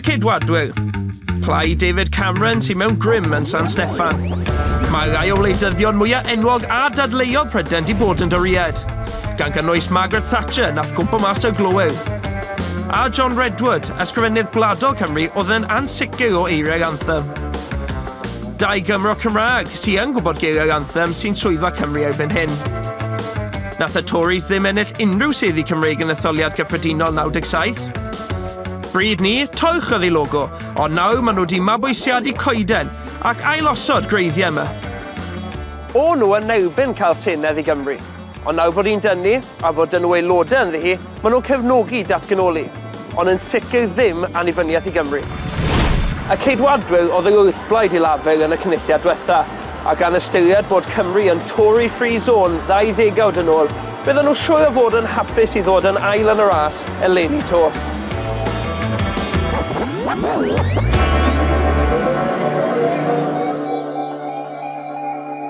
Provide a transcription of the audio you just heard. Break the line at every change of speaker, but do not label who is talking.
Y Ceidwadwyr. Plaid David Cameron sy'n mewn grym yn San Steffan. Mae rhai o wleidyddion mwyaf enwog a dadleuol Prydain 'di bod yn Dorïaid, gan gynnwys Margaret Thatcher nath gwmpo mas 'da glowyr. A John Redwood, Ysgrifennydd Gwladol Cymru oedd yn ansicr o eiriau'r anthem. Dau Gymro Cymraeg sy yn gwybod geiriau'r anthem sy'n swyddfa Cymru erbyn hyn. Nath y Tories ddim ennill unrhyw seddi Cymreig yn etholiad cyffredinol 97. Bryd 'ny, torch oedd eu logo, ond nawr maen nhw 'di mabwysiadu coeden ac ailosod gwreiddiau 'ma. O'n nhw yn erbyn cael Senedd i Gymru, ond nawr bod hi'n dynnu, a bod 'da nhw aelodau ynddi hi, maen nhw'n cefnogi datganoli, ond yn sicr ddim annibyniaeth i Gymru. Y Ceidwadwyr oedd yr wrthblaid i Lafur yn y Cynulliad dwetha, a gan ystyried bod Cymru yn Tory Free Zone ddau ddegawd yn ôl, bydden nhw siŵr o fod yn hapus i ddod yn ail yn y ras eleni 'to.